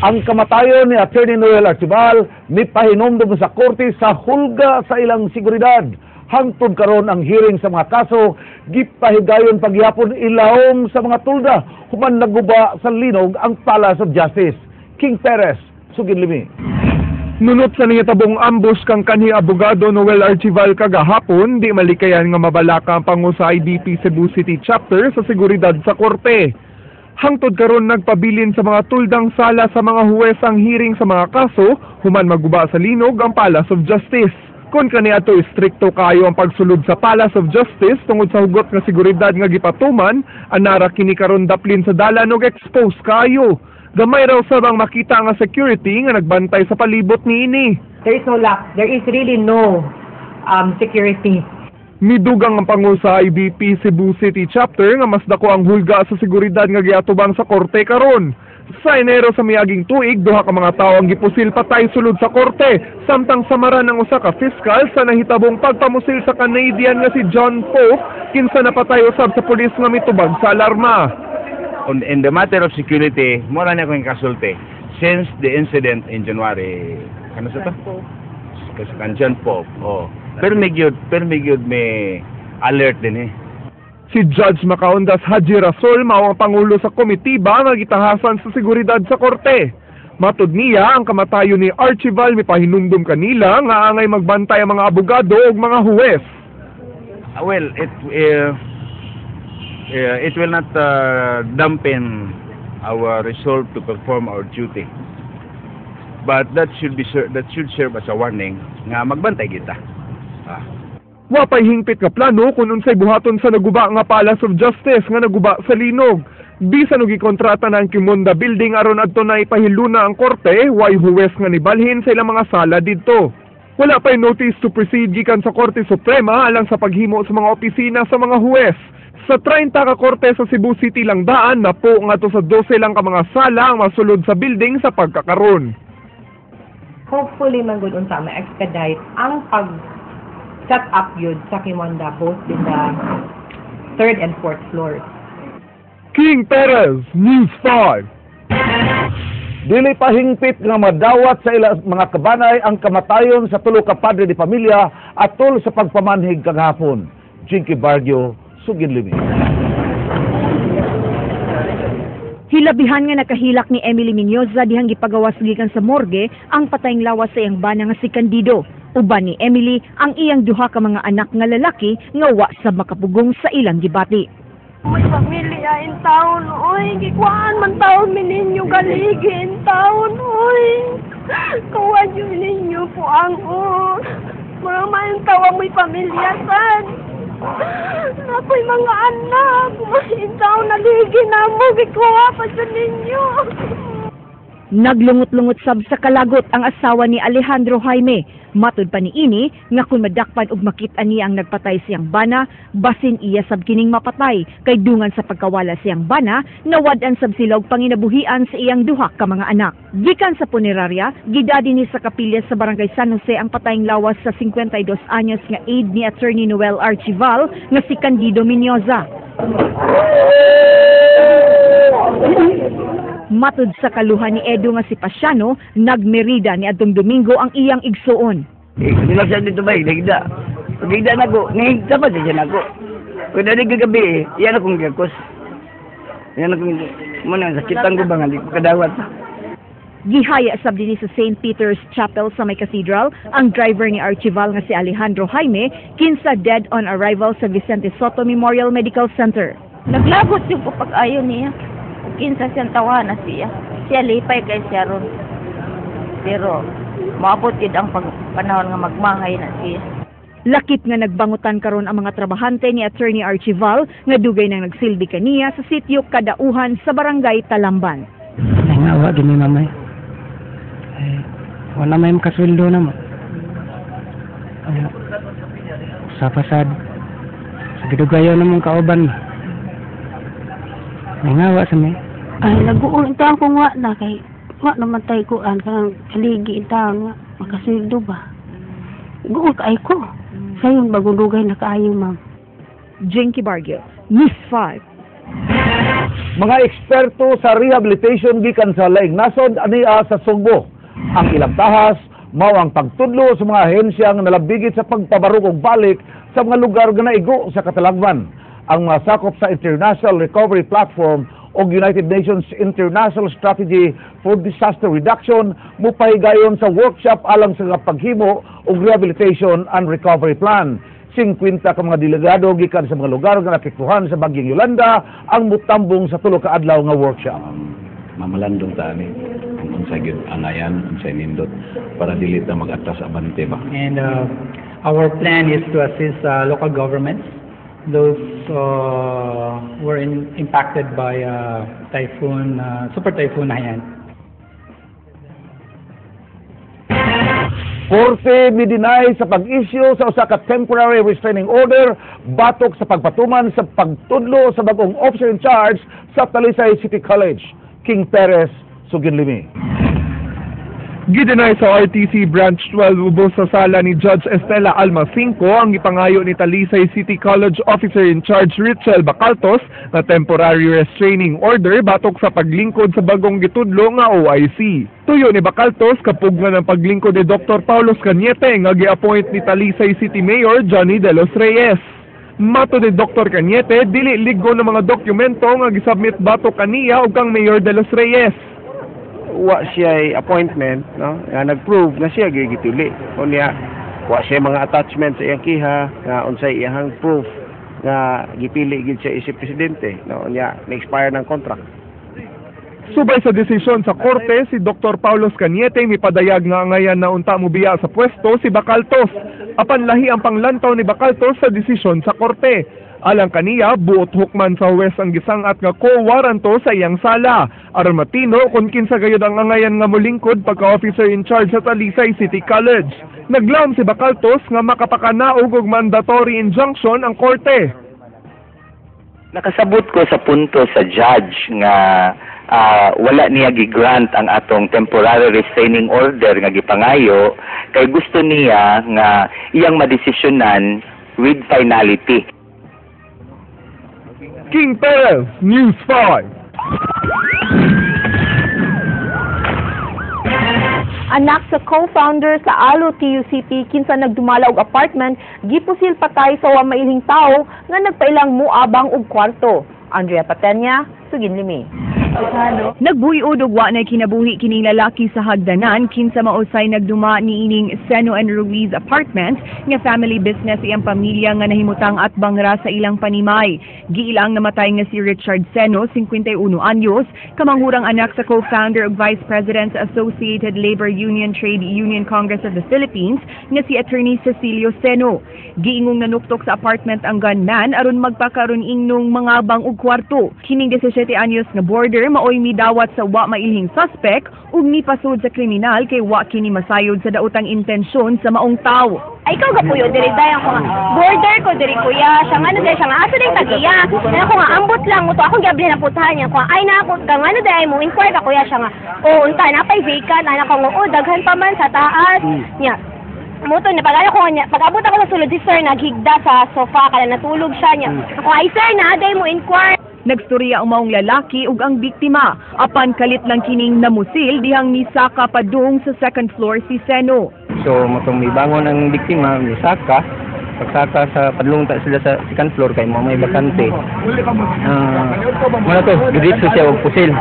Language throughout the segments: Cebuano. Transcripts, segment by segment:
Ang kamatayon ni Attorney Noel Archival mipahinumdum sa korte sa hulga sa ilang seguridad. Hangtod karon, ang hearing sa mga kaso gipahigayon pagyapon ilawom sa mga tulda human naguba sa linog ang Palace of Justice. King Perez, sugid limi. Nunot sa nahitabong ambush kang kanhi abogado Noel Archival kagahapon, di malikayan nga mabalaka ang pangu sa IBP Cebu City Chapter sa seguridad sa korte. Hangtod karon, nagpabilin sa mga tuldang sala sa mga huwes ang hearing sa mga kaso human maguba sa linog ang Palace of Justice. Kon kaniadto istrikto kayo ang pagsulod sa Palace of Justice tungod sa hugot nga seguridad nga gipatuman, anara kini karon daplin sa dalan og expose kayo. Gamay raw sab ang makita nga security nga nagbantay sa palibot niini. There is no lack. There is really no security. Midugang ang pangu sa IBP Cebu City Chapter nga mas dako ang hulga sa seguridad nga giatubang sa korte karon. Sa Enero sa miaging tuig, duha ka mga tawo ang gipusil patay sulod sa korte, samtang samaran ang usa ka fiscal sa nahitabong pagpamusil sa Canadian nga si John Pope, kinsa napatay usab sa pulis nga mitubag sa alarma. In the matter of security, mao na akong kasulti. Since the incident in January, ano sa to? Kasi kan John Pope. Oh. Pero may gyud may alert din eh. Si Judge Macaundas Haji Rasol mao ang pangulo sa komitiba nga gitahasan sa seguridad sa korte. Matud niya, ang kamatayon ni Archival mipahinumdum kanila nga angay magbantay ang mga abogado ug mga huwes. Well, it will not dampen our resolve to perform our duty. But that should serve as a warning nga magbantay kita. Ah. Wa pay hingpit nga plano kung unsay buhaton sa naguba nga Palace of Justice nga naguba sa linog. Bisan og gikontrata na ang Qimonda Building aron adto na ipahiluna ang korte, way huwes nga nibalhin sa ilang mga sala didto. Wala pay notice to proceed gikan sa Korte Suprema alang sa paghimo sa mga opisina sa mga huwes. Sa 30 ka korte sa Cebu City lang daan, napo ngadto sa 12 lang ka mga sala ang masulod sa building sa pagkakaron. Hopefully, man gud unsa ma-expedite ang pag set up yun sa Qimonda, both in the third and fourth floors. King Perez, News 5. Dili pa hingpit nga madawat sa ila mga kabanay ang kamatayon sa tulo ka padre de pamilya atol sa pagpamanhig kagahapon. Jinky Bargio, sugid limi. Hilabihan nga nakahilak ni Emily Miñoza dihang gipagawas gikan sa morgue ang patayng lawas sa iyang bana nga si Candido. Uban ni Emily ang iyang duha ka mga anak nga lalaki nga wa sa makapugong sa ilang gibati. May pamilya in town, oy. Gikuhaan man taon mi ninyo galigi in town, oy. Kuha yun ninyo po ang o. Mga mayong tawa may pamilya, sad. Nako'y mga anak. May taon naligi na mo. Gikuha pa sa ninyo. Naglungot-lungot sab sa kalagot ang asawa ni Alejandro Jaime. Matud pa niini nga kung madakpan og makit-an niya ang nagpatay siyang bana, basin iya sab kining mapatay kay dungan sa pagkawala siyang bana, nawad-an sab sila og panginabuhian sa iyang duha ka mga anak. Gikan sa punerarya, gidadi ni sa kapilya sa Barangay San Jose ang patayng lawas sa 52 anyos nga aide ni Attorney Noel Archival nga si Candido Miñoza. Matud sa kaluhan ni Edo nga si Pasiano, nagmerida ni adtong Domingo ang iyang igsuon. Eh, nila siya dito ba, nagda. Pagigda na ko, nahigda pa siya na ko. Kung dali kagabi eh, iyan akong gakos. Iyan akong, muna, sakitan ko ba nga, di ko kadawat. Gihaya sab dinhi sa St. Peter's Chapel sa may cathedral ang driver ni Archival nga si Alejandro Jaime, kinsa dead on arrival sa Vicente Sotto Memorial Medical Center. Naglagot yung pag-ayo niya. Kinsa siyang tawa na siya. Siya lipay kay siya ron. Pero maabot yun ang panahon nga magmahay na siya. Lakip nga nagbangutan karon ang mga trabahante ni Attorney Archival nga dugay nang nagsilbi kaniya sa sitio Kadauhan sa Barangay Talamban. Nangawa gini mamay. Eh, wala may makasweldo na mo. Ay, sa pasad. Sa gidugayo na mong kauban. Nangawa sa may. Ay, naguon taon ko nga na kay wa naman tayo kuan kanang kaligi in taon nga makasweldo ba. Guon kaay ko. Sayon bagong dugay na kaayo, ma'am. Jinky Bargio, News 5. Mga eksperto sa rehabilitation gikan sa laing nasod ania sa Sugbo. Ang ilang tahas mao ang pagtudlo sa mga ahensya nga nalabigit sa pagpabarog og balik sa mga lugar nga naigo sa katalagman. Ang mga sakop sa International Recovery Platform o United Nations International Strategy for Disaster Reduction mupahigayon sa workshop alang sa paghimo og rehabilitation and recovery plan. 50 ka mga delegado gikan sa mga lugar nga naapektuhan sa bagyong Yolanda ang mutambong sa 3 ka adlaw nga workshop. Mamalandong ta ani kung unsa gyud angayan, unsay nindot para dili ta mag-atras abante ba. And our plan is to assist local governments, those who were impacted by typhoon, super typhoon Haiyan. Korte midinay sa pag-issue sa usa ka temporary restraining order batok sa pagpatuman sa pagtudlo sa bagong officer in charge sa Talisay City College. King Perez, Suginlimi. Gideny sa RTC Branch 12 ubos sa sala ni Judge Estela Alma Cinco ang ipangayo ni Talisay City College Officer in Charge Richel Bacaltos na temporary restraining order batok sa paglingkod sa bagong gitudlo nga OIC. Tuyo ni Bacaltos kapugnan ang paglingkod ni Dr. Paulos Cañete nga gi-appoint ni Talisay City Mayor Johnny De Los Reyes. Mato ni Dr. Cañete, dili ligo ng mga dokumento nga gisubmit batok kaniya ug kang Mayor De Los Reyes. Wa siya appointment, no, nga nag-prove nga siya gituli. Unya wa siya mga attachment sa iyang kiha nga unsay iyang proof nga gipili gid siya isip presidente, no. Unya na-expire ng contract. Subay sa desisyon sa korte, si Dr. Paulos Cañete mipadayag nga angayan na unta mobiya sa pwesto si Bacaltos. Apan lahi ang panglantaw ni Bacaltos sa desisyon sa korte. Alang kaniya, buot hukman sa huwes ang gisangat nga ko-waranto sa iyang sala. Aron matino kung kinsa gayud ang angayan nga molingkod pagka-officer in charge sa Talisay City College. Naglaom si Bacaltos nga makapakanaog og mandatory injunction ang korte. Nakasabot ko sa punto sa judge nga wala niya gi-grant ang atong temporary restraining order nga gipangayo kay gusto niya nga iyang madesisyonan with finality. King Perez, News 5. Anak sa co-founder sa ALO TUCP kinsa nagdumala og apartment gipusil patay sa wa mailhing tawo nga nagpailang muabang og kwarto. Andrea Patenya, Suginlimi. Nagbuyod og wa na kinabuhi kining lalaki sa hagdanan kinsa mausay nagduma niining Seno and Ruiz apartment nga family business iyang pamilya nga nahimutang at bangra sa ilang panimay. Giilang namatay nga si Richard Seno, 51 anyos, kamanghurang anak sa co-founder ug vice president sa Associated Labor Union Trade Union Congress of the Philippines nga si Attorney Cecilio Seno. Giingong nanuktok sa apartment ang gunman aron magpakaron ingnong mga bang og kwarto. Kining 17 anyos nga border maoy midawat sa wa mailhing suspect ug mipasud sa kriminal kay wa kini masayod sa daotang intensyon sa maong tawo. Ay, ikaw gapuyo diri dayan ko nga border ko diri kuya siya nga ano diri siya nga asa diri tag-iya na ako nga ambot lang mo to akong giabli na putahan niya ko ay na ako ka nga ano diri mo inquire ka kuya siya nga oh unta na pay vacant ana ko nga oh daghan pa man sa taas niya mo to na pag ako niya pag abot ako sa sulod si sir naghigda sa sofa kala natulog siya niya ako ay sir na day mo inquire. Nagstorya ang maong lalaki ug ang biktima. Apan kalit lang kining namusil dihang misaka padung sa second floor si Seno. So motong mibangon ang biktima misaka, pagsaka sa padlong ta sila sa second floor kay mo may bakante. Muna to, diretso siya og pusil.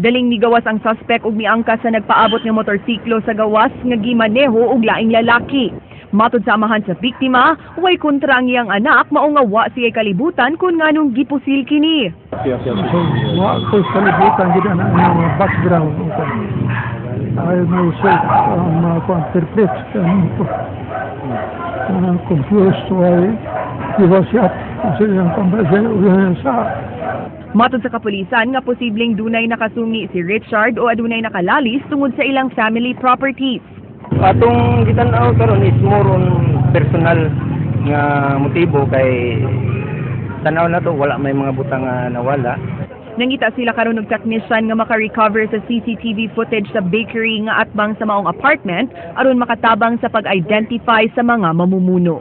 Daling migawas ang suspect ug miangka sa nagpaabot nga motorsiklo sa gawas nga gimaneho og laing lalaki. Matod sa amahan sa biktima, way kontra ang iyang anak mao nga wa siya kalibutan kung nganong gipusil kini. So, wa ko kalibutan gid ana ang background ko. I myself am perplexed and confused why he was shot sa iyang sa. Matod sa kapulisan nga posibleng dunay nakasumi si Richard o adunay nakalalis tungod sa ilang family properties. Atong gitan-aw karon is more on personal nga motibo kay tan-aw na to wala may mga butang nga nawala. Nangita sila karon og technician nga maka-recover sa CCTV footage sa bakery nga atbang sa maong apartment aron makatabang sa pag-identify sa mga mamumuno.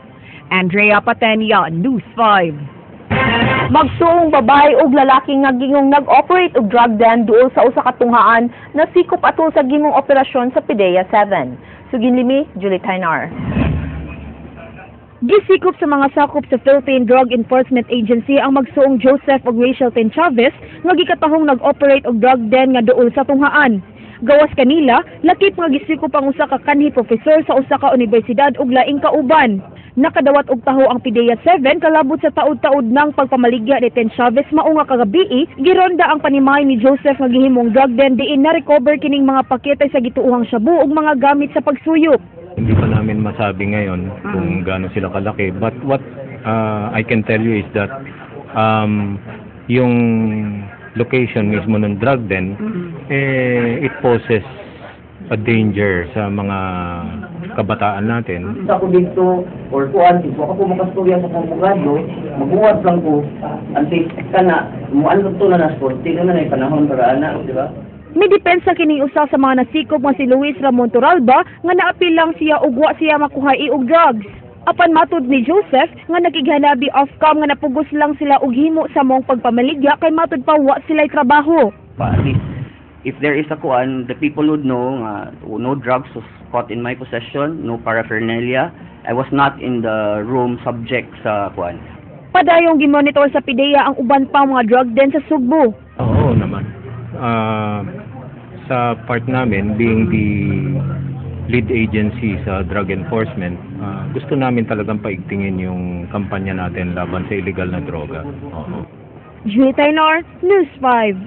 Andrea Patenia, News 5. Magsuong babae ug lalaki nga gingong nag-operate og drug den duol sa usa ka tunghaan nasikop atol sa gihimong operasyon sa PDEA 7. Sugin limi, Julie Tainar. Gisikop sa mga sakop sa Philippine Drug Enforcement Agency ang magsuong Joseph ug Rachel Tenchavez nga gikatahong nag-operate og drug den nga duol sa tunghaan. Gawas kanila, lakip nga gisikop ang usa ka kanhi profesor sa usa ka unibersidad ug laing kauban. Nakadawat og taho ang PDEA 7 kalabot sa taud-taud ng pagpamaligya ni Tenchavez mao nga kagabii, gironda ang panimay ni Joseph nga gihimong drug den diin na-recover kining mga pakete sa gituohang shabu ug mga gamit sa pagsuyop. Hindi pa namin masabi ngayon kung gaano sila kalaki. But what I can tell you is that yung location mismo ng drug den, eh, it poses a danger sa mga kabataan natin. Sa ako dito or kuan, if ako ko makastorya sa akong abogado, magbuhat lang ko until kana mo to na na sport, na na panahon para ana, di ba? Midepensa kining usa sa mga nasikop nga si Luis Ramon Toralba nga naapil lang siya ug wa siya makuha og drugs. Apan matud ni Joseph nga nakighanabi off-cam nga napugos lang sila og himo sa mong pagpamaligya kay matud pa wa sila'y trabaho. Pa, at least if there is a kuan, the people would know nga no drugs was caught in my possession, no paraphernalia. I was not in the room subject sa kuan. Padayong gimonitor sa PDEA ang uban pa mga drug den sa Sugbo. Oo naman. Sa part namin, being the lead agency sa drug enforcement, gusto namin talagang paigtingin yung kampanya natin laban sa illegal na droga. Oo. Julie Taynor, News 5.